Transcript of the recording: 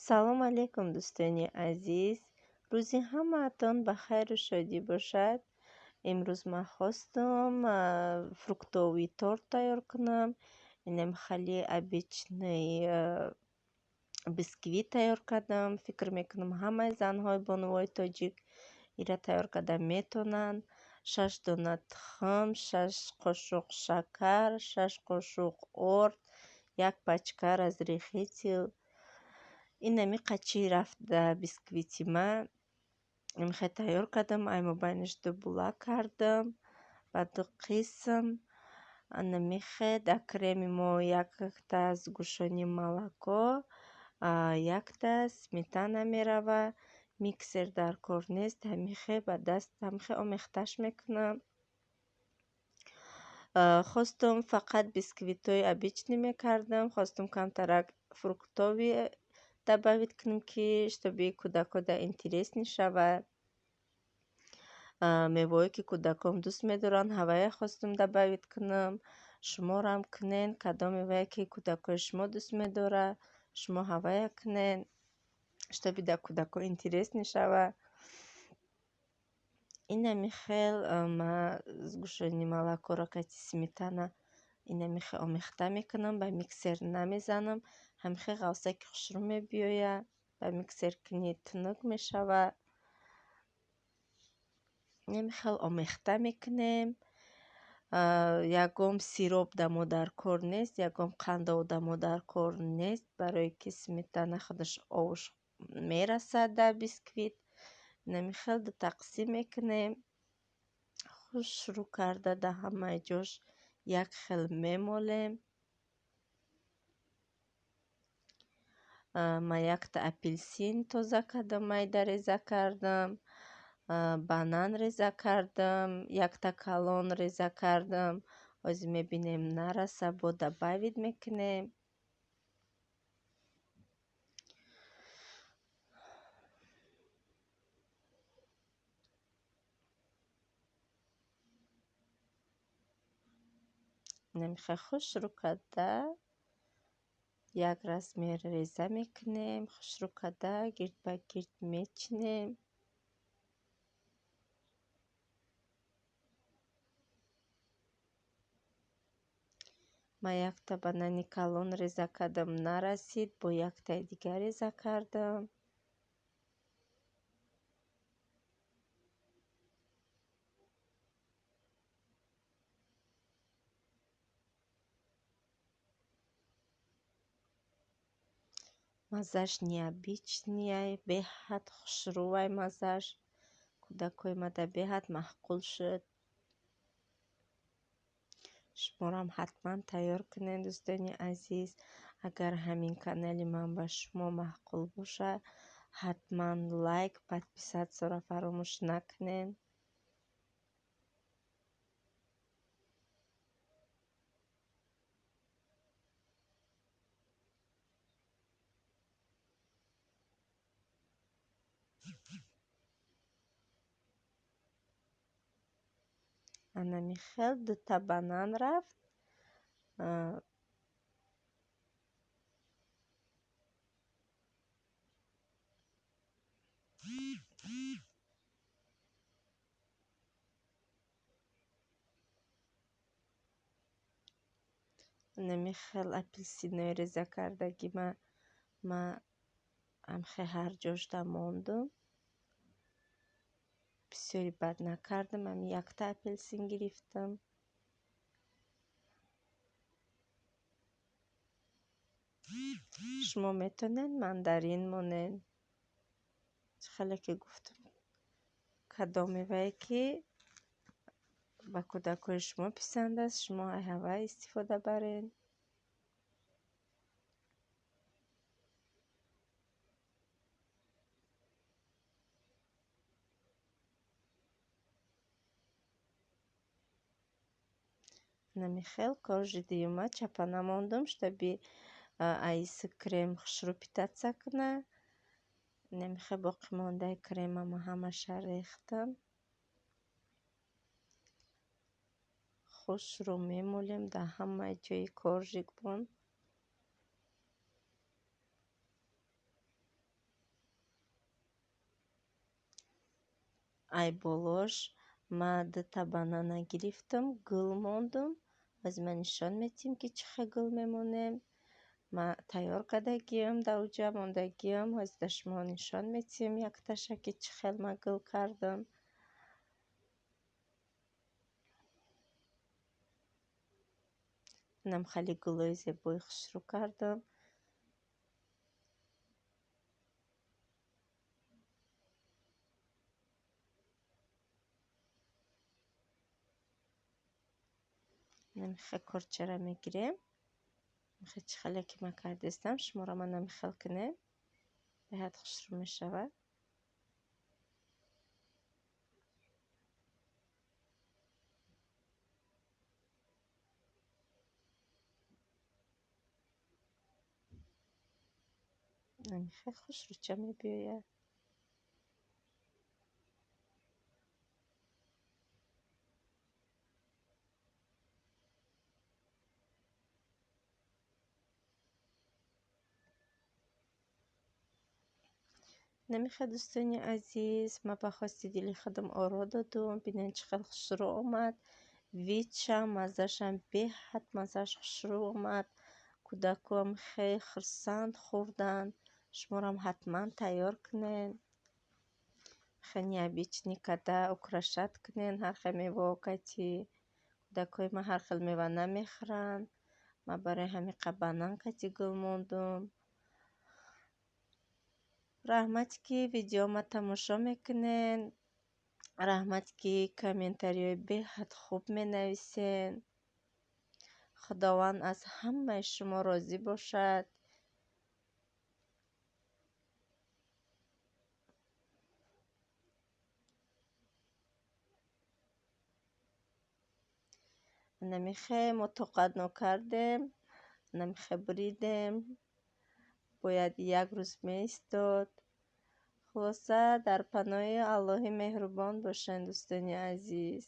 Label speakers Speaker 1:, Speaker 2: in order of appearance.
Speaker 1: Салом алейкум, дӯстони азиз. Рӯзи ҳамаатон ба хайру шодӣ бошад. Имрӯз ман хостум фруктовый торт тайёр кунам. Инам хеле обычный бисквит тайёр кардам. Фикр мекунам, ҳамаи занҳои бонувои тоҷик ира тайёр карда метавонанд. 6 дона тухм, 6 қошуқ шакар, 6 қошуқ орд, як пачка разрыхлитель. Инами қачи рафт да бисквити ма. Мехе тайёр кардам, ай мобайнаш ду була кардам, ба ду қисм. Ана мехе да креми мо якта сгущённый молоко, якта сметана мерава. Миксер дар кор нест, ҳамихе ба даст ҳамихе омехташ мекунам. Хостум фақат бисквитҳои обычный мекардам, хостум камтарак фруктовый добавить кунем, ки чтобы кӯдакода интересный шавад. Меваҳое ки кӯдакон дӯст медоранд, ҳавая хостум добавить кунам. Шуморам кунен, кадом мевае ки кӯдакои шумо дӯст медорад, шумо ҳавая кунен, чтобы да кӯдако интересный шавад. Инами хел ма сгущённый молокоро кати сметана инами хел омехта мекунам, ба миксер намезанам. Ҳамихе ғавсаки хушрӯ мебиёяд, ба миксер кунӣ тунук мешавад. Инами хел омехта мекунем. Ягон сироп да мо дар кор нест, ягон қандов да мо дар кор нест, барое ки сметана худаш овуш мерасад дар бисквит. Инами хел ду тақсим мекунем. Хушрӯ карда дар ҳамаи ҷош як хел мемолем. Ман якта апелсин тоза кардам, майда реза кардам, банан реза кардам, якта калон реза кардам. Ҳозир мебинем нараса, бо добавить мекунем. Намихе хушрӯ карда як размер реза мекунем, хушрӯ карда гирд ба гирд мечинем. Ман якта банани калон реза кардам, нарасид, бо яктаи дигар реза кардам. Маззаш необычный, беҳад хушрӯвай маззаш. Кӯдакҳои мада беҳад маъқул шуд. Шуморам ҳатман тайёр кунед, дӯстони азиз. Агар ҳамин канали ман ба шумо маъқул бошад, ҳатман лайк, подписатсияро фаромӯш накунед. Анами хел дута банан рафт. Анами хел апелсинои реза кардаги ма ҳамхе ҳар ҷошта мондум. Бисёри бад накардам, ҳами якта апелсин гирифтам. Шумо метавонед мандарин монед. Хеле ки гуфтам, кадом мевае ки ба кӯдакҳои шумо писанд аст, шумо ай ҳавай истифода баред. Намихел коржи дуюма чапа намондум, чтобы айси крем хушрӯ питаться кунад. Намихе боқимондаи кремама ҳамаша рехтам. Хушрӯ мемолем дар ҳамаи ҷои коржикбон. Ай болош ма дута банана гирифтам, гул мондум. Ҳозир ман нишон медиҳем, ки чӣ хел гул мемонем. Ма тайёр кардагиам, дар уҷа мондагиам. Ҳозир дар шумо нишон медиҳем якташа, ки чӣ хел ма гул кардам. Инам хеле гулои зебои хушрӯ кардам. Намихел корчара мегирем. Михел чӣ хеле ки ман кардистам, шуморо ман намихел кунем. Беҳад хушрӯ мешавад. Намихел хушрӯча мебиёяд. Намихел дӯстони азиз, ман ба хости дили худам оро додум. Бинед чӣ хел хушрӯ омад. Видшам, маззашам беҳад маззаш хушрӯ омад. Кӯдакам хеле хурсанд хӯрданд. Шуморам ҳатман тайёр кунед. Хеле необычный када украшать кунед ҳар хел меваҳо кати. Кӯдакҳои ман ҳар хел мева намехӯранд. Ман барои ҳамин қа банан кати гул мондум. Раҳмат, ки видеома тамошо мекунед. Раҳмат, ки комментариҳои беҳад хуб менависед. Худованд аз ҳамаи шумо розӣ бошад. Намихе мо тоқат нокардем, намихе буридем. Бояд як рӯз меистод. Хулоса, дар паноҳи Аллоҳи меҳрубон бошед, дӯстони азиз.